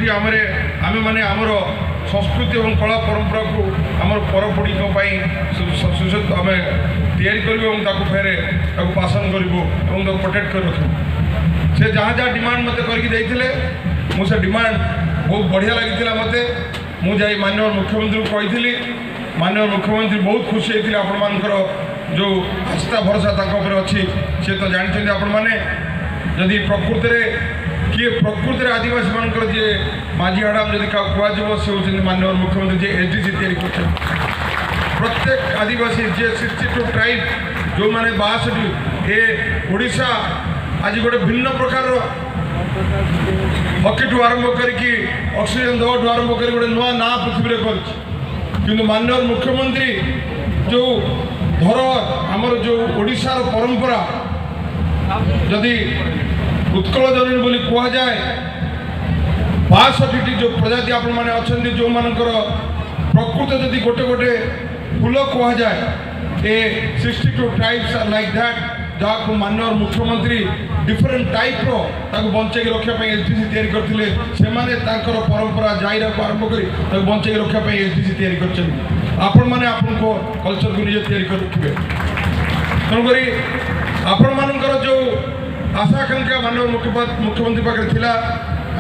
ଯେଉଁଠି ଆମେମାନେ ଆମର ସଂସ୍କୃତି ଏବଂ କଳା ପରମ୍ପରାକୁ ଆମର ପରପିଢ଼ିଙ୍କ ପାଇଁ ଆମେ ତିଆରି କରିବୁ ଏବଂ ତାକୁ ଫେରେ ତାକୁ ପାସନ କରିବୁ ଏବଂ ତାକୁ ପ୍ରୋଟେକ୍ଟ କରି ରଖିବୁ। ସେ ଯାହା ଯାହା ଡିମାଣ୍ଡ ମୋତେ କରିକି ଦେଇଥିଲେ, ମୁଁ ସେ ଡିମାଣ୍ଡ ବହୁତ ବଢ଼ିଆ ଲାଗିଥିଲା ମୋତେ। ମୁଁ ଯାଇ ମାନ୍ୟବର ମୁଖ୍ୟମନ୍ତ୍ରୀଙ୍କୁ କହିଥିଲି। ମାନ୍ୟବର ମୁଖ୍ୟମନ୍ତ୍ରୀ ବହୁତ ଖୁସି ହେଇଥିଲେ। ଆପଣମାନଙ୍କର ଯେଉଁ ଆସ୍ଥା ଭରସା ତାଙ୍କ ଉପରେ ଅଛି, ସେ ତ ଜାଣିଛନ୍ତି ଆପଣମାନେ। ଯଦି ପ୍ରକୃତରେ କିଏ ପ୍ରକୃତରେ ଆଦିବାସୀମାନଙ୍କର ଯିଏ ମାଝି ହାଡ଼ାମ ଯଦି କାହାକୁ କୁହାଯିବ, ସେ ହେଉଛନ୍ତି ମାନ୍ୟବର ମୁଖ୍ୟମନ୍ତ୍ରୀ, ଯିଏ ଏସ୍ଡିଜି ତିଆରି କରିଛନ୍ତି। ପ୍ରତ୍ୟେକ ଆଦିବାସୀ ଯିଏ 62 ଟ୍ରାଇବ୍, ଯେଉଁମାନେ 62, ଏ ଓଡ଼ିଶା ଆଜି ଗୋଟେ ଭିନ୍ନ ପ୍ରକାରର ହକିଠୁ ଆରମ୍ଭ କରିକି ଅକ୍ସିଜେନ୍ ଦେବାଠୁ ଆରମ୍ଭ କରି ଗୋଟେ ନୂଆ ନାଁ ପୃଥିବୀରେ କରିଛି। କିନ୍ତୁ ମାନ୍ୟବର ମୁଖ୍ୟମନ୍ତ୍ରୀ ଯେଉଁ ଧର ଆମର ଯେଉଁ ଓଡ଼ିଶାର ପରମ୍ପରା ଯଦି ଉତ୍କଳ ଜନନୀ ବୋଲି କୁହାଯାଏ, 62ଟି ଯେଉଁ ପ୍ରଜାତି ଆପଣମାନେ ଅଛନ୍ତି, ଯେଉଁମାନଙ୍କର ପ୍ରକୃତ ଯଦି ଗୋଟେ ଗୋଟେ ଫୁଲ କୁହାଯାଏ, ଏ 62 tribes are like that, ଯାହାକୁ ମାନ୍ୟବର ମୁଖ୍ୟମନ୍ତ୍ରୀ ଡିଫରେଣ୍ଟ ଟାଇପ୍ର ତାକୁ ବଞ୍ଚେଇକି ରଖିବା ପାଇଁ ଏସ୍ଡିଜି ତିଆରି କରିଥିଲେ। ସେମାନେ ତାଙ୍କର ପରମ୍ପରା ଜାଇରାକୁ ଆରମ୍ଭ କରି ତାକୁ ବଞ୍ଚେଇକି ରଖିବା ପାଇଁ ଏସ୍ଡିଜି ତିଆରି କରିଛନ୍ତି। ଆପଣମାନେ ଆପଣଙ୍କ କଲଚରକୁ ନିଜେ ତିଆରି କରି ରଖିବେ। ତେଣୁକରି ଆପଣମାନଙ୍କର ଯେଉଁ ଆଶା ଆକାଂକ୍ଷା ମାନ୍ୟବର ମୁଖ୍ୟମନ୍ତ୍ରୀ ପାଖରେ ଥିଲା,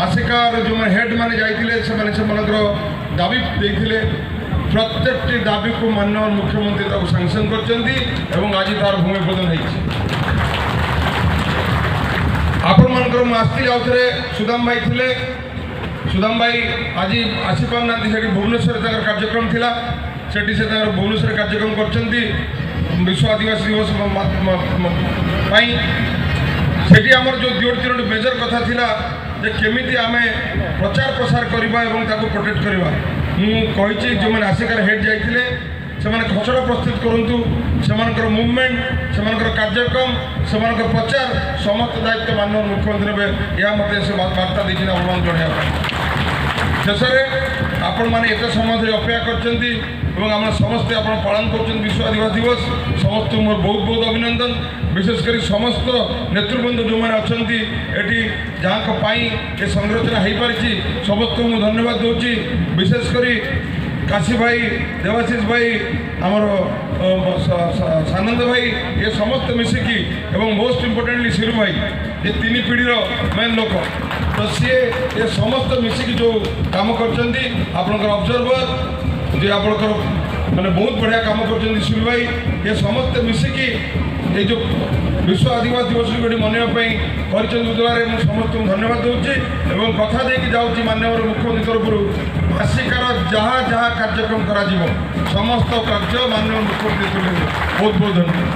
ଆସିକାର ଯେଉଁମାନେ ହେଡ଼୍ ମାନେ ଯାଇଥିଲେ, ସେମାନେ ସେମାନଙ୍କର ଦାବି ଦେଇଥିଲେ। ପ୍ରତ୍ୟେକଟି ଦାବିକୁ ମାନ୍ୟବର ମୁଖ୍ୟମନ୍ତ୍ରୀ ତାକୁ ସାଙ୍କସନ୍ କରିଛନ୍ତି ଏବଂ ଆଜି ତାର ଭୂମି ପୂଜନ ହେଇଛି। ଆପଣମାନଙ୍କର ମୁଁ ଆସିଥିଲି, ଆଉ ଥରେ ସୁଦାମ ଭାଇ ଥିଲେ। ସୁଦାମ ଭାଇ ଆଜି ଆସିପାରୁନାହାନ୍ତି। ସେଠି ଭୁବନେଶ୍ୱରରେ ତାଙ୍କର କାର୍ଯ୍ୟକ୍ରମ ଥିଲା। ସେଠି ସେ ତାଙ୍କର ଭୁବନେଶ୍ୱରରେ କାର୍ଯ୍ୟକ୍ରମ କରିଛନ୍ତି ବିଶ୍ୱ ଆଦିବାସୀ ଦିବସ ପାଇଁ। ସେଠି ଆମର ଯେଉଁ ଦୁଇଟି ତିନୋଟି ମେଜର କଥା ଥିଲା ଯେ କେମିତି ଆମେ ପ୍ରଚାର ପ୍ରସାର କରିବା ଏବଂ ତାକୁ ପ୍ରୋଟେକ୍ଟ କରିବା। ମୁଁ କହିଛି, ଯେଉଁମାନେ ଆସିକାର ହେଡ଼୍ ଯାଇଥିଲେ, ସେମାନେ ଖସଡ଼ା ପ୍ରସ୍ତୁତ କରନ୍ତୁ। ସେମାନଙ୍କର ମୁଭମେଣ୍ଟ, ସେମାନଙ୍କର କାର୍ଯ୍ୟକ୍ରମ, ସେମାନଙ୍କର ପ୍ରଚାର, ସମସ୍ତ ଦାୟିତ୍ୱ ମାନ୍ୟବର ମୁଖ୍ୟମନ୍ତ୍ରୀ ନେବେ। ଏହା ମୋତେ ସେ ବାର୍ତ୍ତା ଦେଇଛନ୍ତି ଆପଣମାନଙ୍କୁ ଜଣାଇବା ପାଇଁ। ଶେଷରେ ଆପଣମାନେ ଏତେ ସମୟ ଧରି ଅପେକ୍ଷା କରିଛନ୍ତି ଏବଂ ଆମେ ସମସ୍ତେ ଆପଣ ପାଳନ କରୁଛନ୍ତି ବିଶ୍ୱ ଆଦିବାସୀ ଦିବସ, ସମସ୍ତଙ୍କୁ ମୋର ବହୁତ ବହୁତ ଅଭିନନ୍ଦନ। ବିଶେଷ କରି ସମସ୍ତ ନେତୃବୃନ୍ଦ ଯେଉଁମାନେ ଅଛନ୍ତି ଏଠି, ଯାହାଙ୍କ ପାଇଁ ଏ ସଂରଚନା ହୋଇପାରିଛି, ସମସ୍ତଙ୍କୁ ମୁଁ ଧନ୍ୟବାଦ ଦେଉଛି। ବିଶେଷ କରି କାଶୀ ଭାଇ, ଦେବାଶିଷ ଭାଇ, ଆମର ସାନନ୍ଦ ଭାଇ, ଏ ସମସ୍ତେ ମିଶିକି ଏବଂ ମୋଷ୍ଟ ଇମ୍ପୋର୍ଟାଣ୍ଟଲି ସିରୁ ଭାଇ, ଏ ତିନି ପିଢ଼ିର ମେନ୍ ଲୋକ ତ ସିଏ, ଏ ସମସ୍ତେ ମିଶିକି ଯେଉଁ କାମ କରିଛନ୍ତି, ଆପଣଙ୍କର ଅବଜର୍ଭର ଯେ ଆପଣଙ୍କର ମାନେ ବହୁତ ବଢ଼ିଆ କାମ କରୁଛନ୍ତି ସିରୁ ଭାଇ, ଏ ସମସ୍ତେ ମିଶିକି ଏଇ ଯେଉଁ ବିଶ୍ୱ ଆଦିବାସୀ ଦିବସକୁ ଏଠି ମନେଇବା ପାଇଁ କରିଛନ୍ତି ଉଜ୍ଜଳାରେ, ମୁଁ ସମସ୍ତଙ୍କୁ ଧନ୍ୟବାଦ ଦେଉଛି ଏବଂ କଥା ଦେଇକି ଯାଉଛି, ମାନ୍ୟବର ମୁଖ୍ୟମନ୍ତ୍ରୀ ତରଫରୁ ଆସିକାର ଯାହା ଯାହା କାର୍ଯ୍ୟକ୍ରମ କରାଯିବ, ସମସ୍ତ କାର୍ଯ୍ୟ ମାନ୍ୟବର ମୁଖ୍ୟମନ୍ତ୍ରୀ ତୁଲେଇବେ। ବହୁତ ବହୁତ ଧନ୍ୟବାଦ।